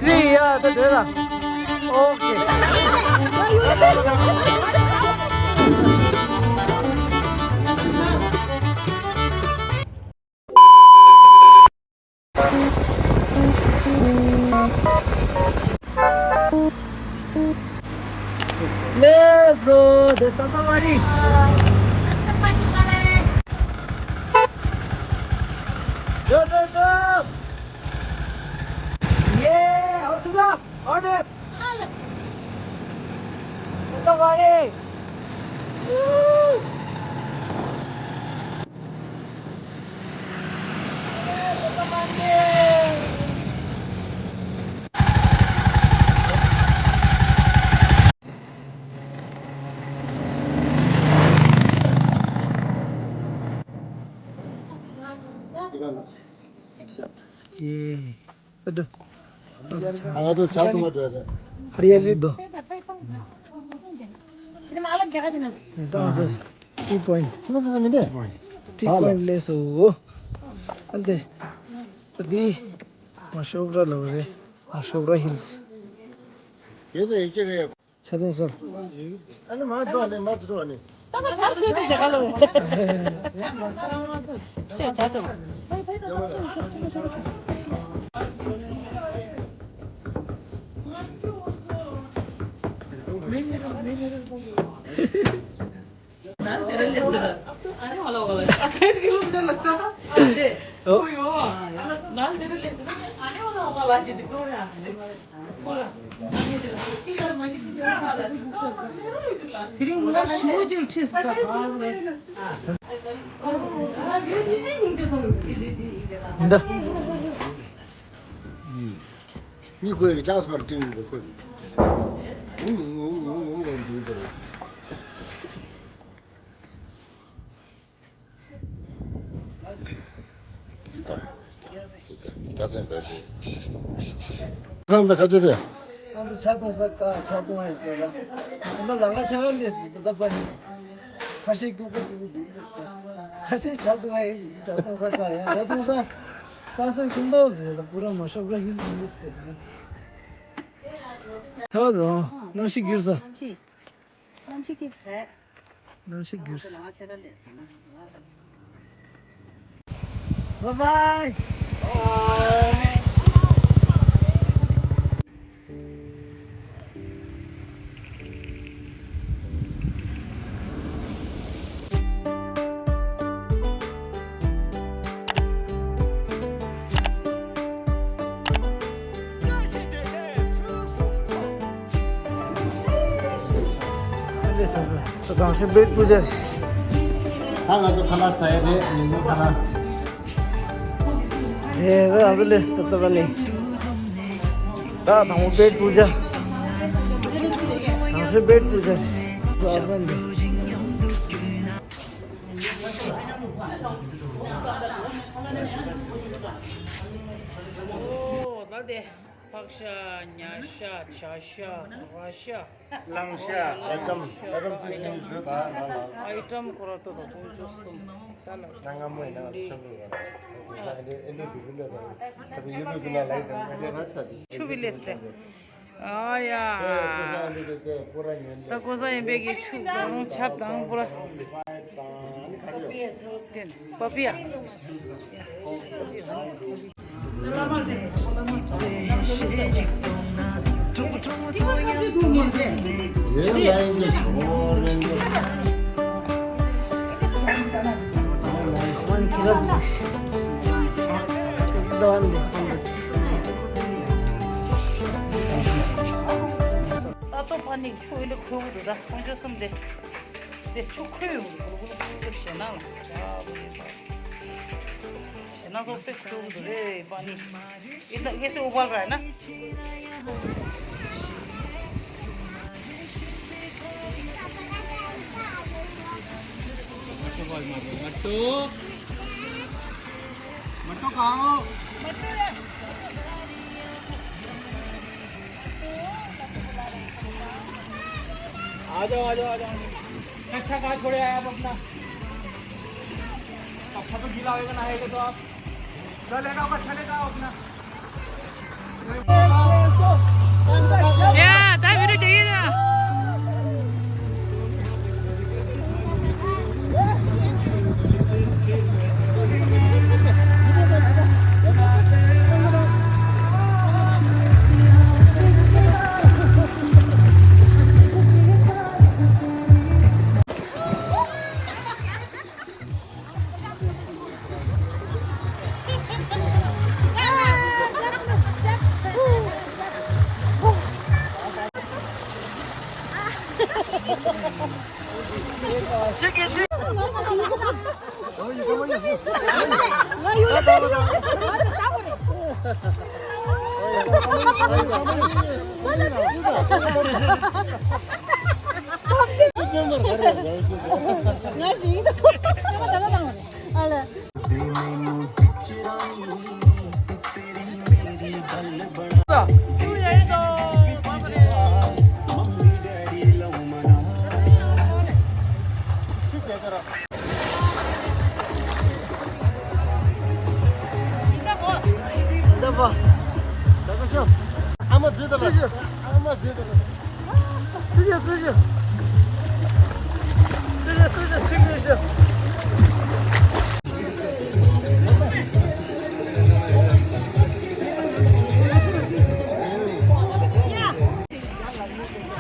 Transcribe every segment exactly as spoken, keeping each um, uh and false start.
ཅི་ཡ་ད་དེ་ལ། ཨོ་ཁེ། ལགས་སོ། དེ་ཏག་ཏག་མ་རེད། འགྲོ་འགྲོ་འགྲོ། ཡེ། ཧོ་སི་ལ། ཨོ་ནེ། ཏག་ཏག་མ་རེད། ཡེ། ཨ་འདྲ། ང་ཚོ་ཇ་འཐུང་བ་འགྲོ་ཡ་རེད། ཧ་རི་ཡ་རི་འདུག་ཏི་པོ་ཡིན། ཏི་པོ་ཡིན་ལས་སོ། ཨ་འདི། ཨ་འདི། མ་ཤོབ་ར་ལ་བ་རེད། མ་ཤོབ་ར་ཧིལ་སི། ཇ་འཐུང་ས། ཨ་ནི་མ་འགྲོ་ནི་མ་འགྲོ་ནི། ད་མ་ཆར་སོས་ཏེ་ཞེ་ག་ལོ། ཤེས་བྱ་དང་། དེ་རིང་ང་ཞུ་ཅིག་ཁྲིད་ས་ཡིན་ད། གཉིས་ཁོས་ཀྱི་ཅག་སོར་ཏིང་གི་ཁོས། ཨུང་ཨུང་ཨུང་ཨུང་ལ་འདུག་ཟེར། ད་སེམས་པ་རེད། སེམས་པ་ཁ་ཆེ་རེད། ང་ཚོ་ཇ་འཐུང་ས་ཀ་ཇ་འཐུང་བ་ཡོད་པ་ལ། ང་ལ་ང་ཆ་ག་ལས་སུ་ད་པ་ནི། ཁ་ཤས་སྐྱུག་པོ་སྐྱུག་པོ་འདུག་ལས་སུ། ཁ་ཤས་ཇ་འཐུང་བ་ཡོད། ཇ་འཐུང་ས་ཀ་ཡང་ཇ་འཐུང་ས། ཁ་སང་ཁྱིམ་ཐོག་ཟེར་ལ་པུ་ར་མ་ཤོག་ར་ཧིན་འདུག་ལས་སུ། ཐོག་ཏུ་གནམ་གཤིས་འགྱུར་ས། གནམ་གཤིས་ཀྱི་བྲལ། གནམ་གཤིས་འགྱུར་ས། Bye bye. ད་ང་ཚོ་ཁ་ལག་ཟ་ཡ་རེད། ཉིན་མོ་ཁ་ལག་དེ་ང་ཚོ་ལས་ཏག་ཏག་ནི། ད་དང་པོ་པེཊ་པུ་ཇ། དང་ཤོས་པེཊ་པུ་ཇ། ཨ་ཕ་འདི། ཨོ་ད་དེ། ཕག་ཤ། ཉ་ཤ། བྱ་ཤ། ར་ཤ། གླང་ཤ། ཨའི་ཊམ་ཨའི་ཊམ་ཅི་ཅི་ཡིན་ཟེར་ད་ང་ལ། ཨའི་ཊམ་ཁོ་ར་ཏོ་ཏོ་ཀོང་ཇོ་གསུམ། ད་ལ། ང་སྔ་མོ་ཡིན་ན་ཤོག་གུ་ཡོད་ར། ས་ཨེ་འདྲ་ཨེ་འདྲ་དུས་ཚོད་ལས་ས་ཁ་ཚོ་ཡུ་ཊུབ་ལ་ལའིག་དང་ཨེ་འདྲ་ར་ཆ་དེ། ཆུ་བི་ལས་ཏེ། ཨ་ཡ། ད་ཀོ་ས་ཡིན་པའི་གི་ཆུ་ད་རུང་ཆབ་དང་པོ་ར། པ་པི་ཡ། ད་ལྟོ་ཕ་ནི་ཆུ་ཨེ་འདྲ་ཁོལ་གི་འདུག་ད་ཁོང་ཚོ་གསུམ་དེ། དེ་ཆུ་ཁོལ་ཡོང་གི་འདུག་ཞེ་ན་ལ། ཞེ་ན་ཚོ་དཔེ་ཁོལ་གི་འདུག་རེད་ཕ་ནི། ཨེ་ད་ཨེ་སེ་ཨུ་པལ་ར་ན། मट्टू, मट्टू कहाँ हो? आ जाओ, आ जाओ, आ जाओ। अच्छा, कहाँ छोड़े आए आप अपना? अच्छा, तो गीला होएगा, नहाएगा तो आप। चलेगा, अच्छा लेगा अपना। या, ता video चाहिए था।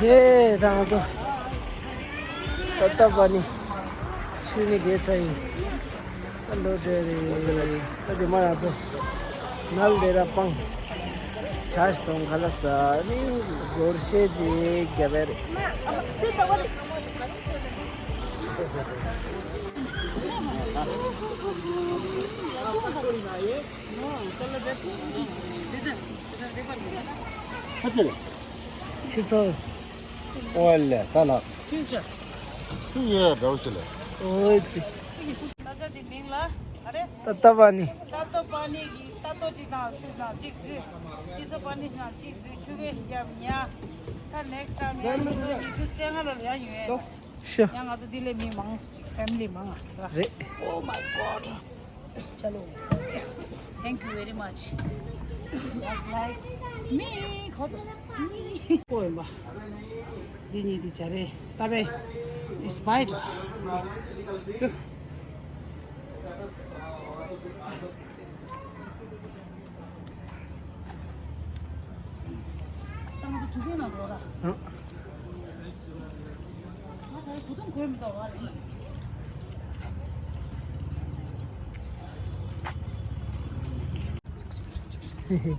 ཧེ། ད་ང་ཚོ་ཏ་ཏ་པ་ནི་ཆུ་ནི་བརྒལ་ཚར་ཡིན། ཨ་ལོ་དེ་རེད། ད་དེ་མ་ང་ཚོ་ནལ་དེ་ར་སྤང་། ཆ་ཞིག་གཏོང་ག་ལ་ས་ནི་སྒོར་གཞས་ཅིག་རྒྱབ་པ་རེད། ཕྱི་ཚོ། ཨོ་ལེ། ད་ལགས། ཁྱོད་ཡོད་འདྲ་བོ་ཞིག་ལ། ཨོ་ཙི། ད་ལྟ་འདི་མིང་ལ་ཨ་རེ། ད་ལྟ་བ་ནི། ད་ལྟ་བ་ནི་གི་ད་ལྟ་གཅིག་དང་ཆུ་དང་གཅིག་བཟོས། ཁྱི་ཚོ་བ་ནི་དང་གཅིག་བཟོས། ཆུ་གེ་ཞིག་རྒྱབ་ཉ། ད་ནེགསི་ཊའིམ་ཡང་ཉི་ཤུ་རྩ་ལྔ་ལོ་ལ་ཡང་ཡོད། ཤ། ཡང་ང་ཚོ་འདི་ལས་མི་མང་ཞིག་ཕེ་མི་ལི་མང་ང་རེད། Oh my God. Chalo. Thank you very much. Just like me. ཁོ་ཡིན་པ། འདི་གཉིས་འདི་བྱ་རེད། ད་བས། It's bite. ད་ང་ཚོ་གྲུ་གཟིངས་ནང་འགྲོ་ར། ཨ། ང་ད་རེས་བུ་ཐུང་གོན་མི་འདུག་བ་རེད།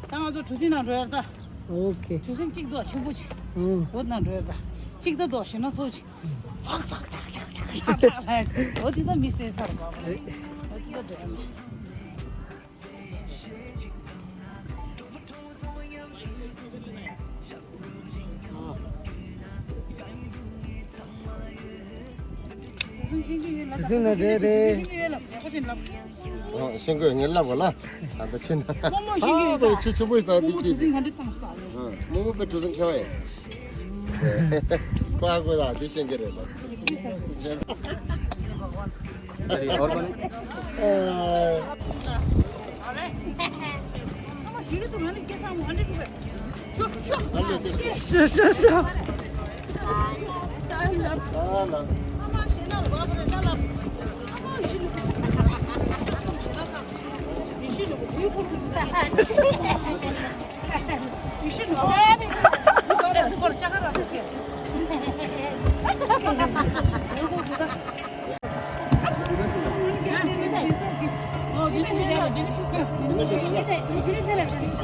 ད་ང་ཚོ་གྲུ་གཟིངས་ནང་འགྲོ་ཡ་ད། ཨོ་ཁེ། གྲུ་གཟིངས་གཅིག་འདུག་ཆེན་པོ་ཅིག་ཨོ། འོ་ན་འགྲོ་ཡ་ད། གཅིག་ད་འདུག་ཞེ་ན་ཚོ་ཅིག་ཕག་ཕག་ཐག་ཐག་ཐག་ཐག་ཐག་ལ། འོ་དེ་ད་མི་སེ་སར་བ་བ་རེད། འོ་དེ་ད་འགྲོ་ཡ་མ། ཟིན་ན་རེད་རེད། ཨ། ཤེས་དགོས་ངས་ལབ་གོ་ལ། ད་ལྟ་ཕྱིན་ན། ཨ་པའི་ཆུ་ཆེན་པོ་ཡིན་ས་འདི་སྐྱིད་འདི། མོ་མོ་པའི་གྲུ་གཟིངས་ཁྱེར་བ་ཡིན། པ་གོ་ལ་འདི་ཤེས་ཀྱི་རེད་ལ། अरे और कौन है?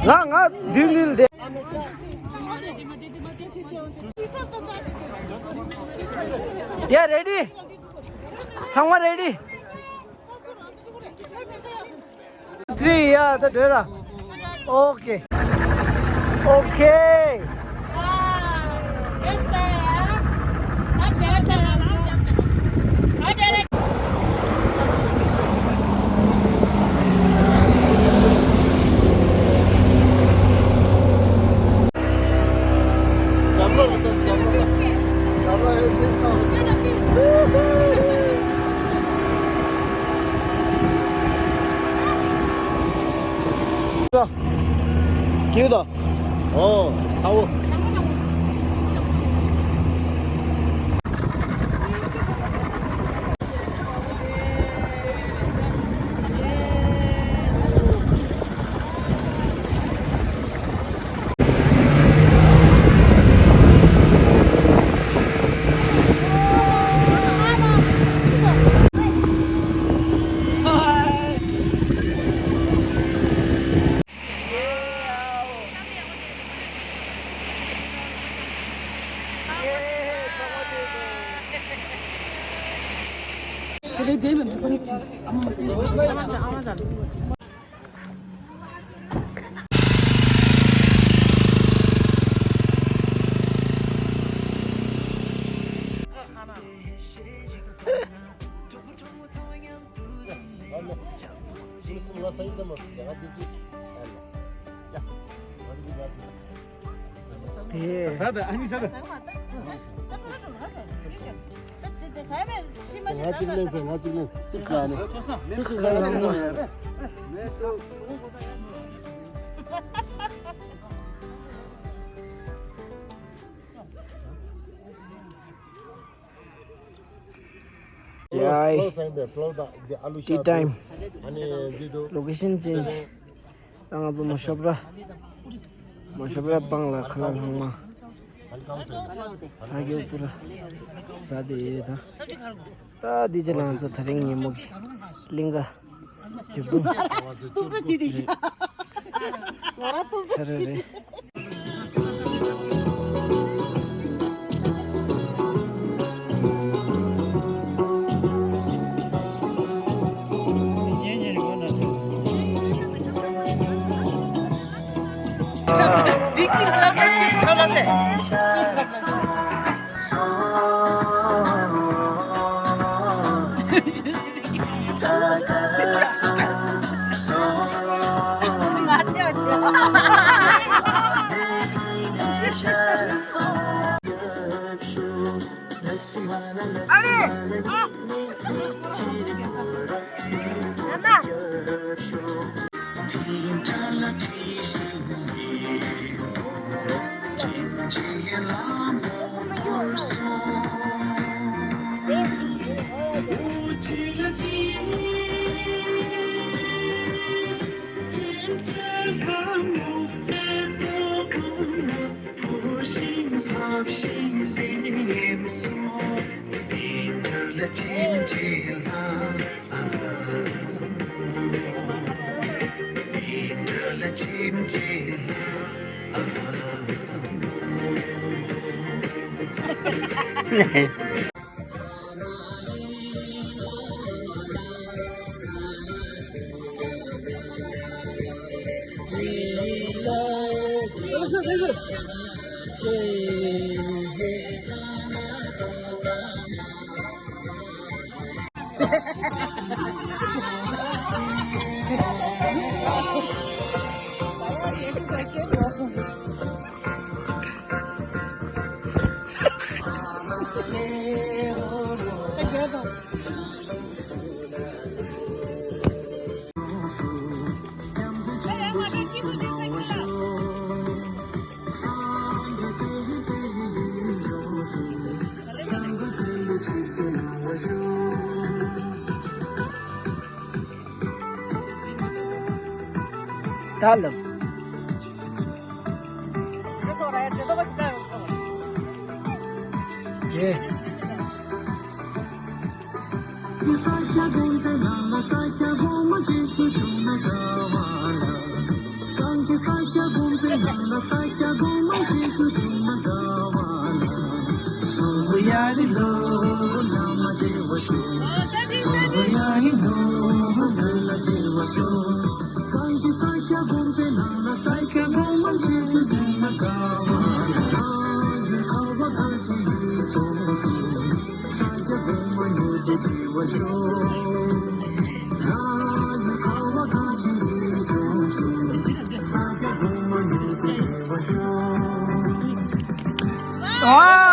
ང་ང་བདུན་བདུན་ལྡེ། ཡ་རེ་ཌི། ཚང་མ་རེ་ཌི། ཐི་རི། ཡ་ད་འགྲོ་ར། ཨོ་ཁེ། ཨོ་ཁེ། ཡོད་དོ། ཨོ། ཚ་བོ། དེ། ཟ་ད། ཨ་ནི་ཟ་ད། ང་གཅིག་ལེན་ཟེར། ང་གཅིག་ལེན། གཅིག་ཟ་ནི། གཅིག་ཟ་ནི། ཡའི། Tea time. Location change. ད་ང་ཚོ་མོ་ཤོབ་ར། མོ་ཤོབ་ར་སྤང་ལ་ཁ་ལག་ལྷག་མ། ས་རྒྱུ་པུ་ར། ཟ་དེ་ཡོད་ད། ད་འདི་ཅི་ལ་ང་ཚོ་དེ་རིང་ཉིན་མོ་གི་གླིང་ག་ཇེ་བུང་། ཏོག་ཙམ་ཅི་དེ་ཤ། ང་རང་ཏོག་ཙམ་ཅི། ད་ལབ། ཡེ། ཨ།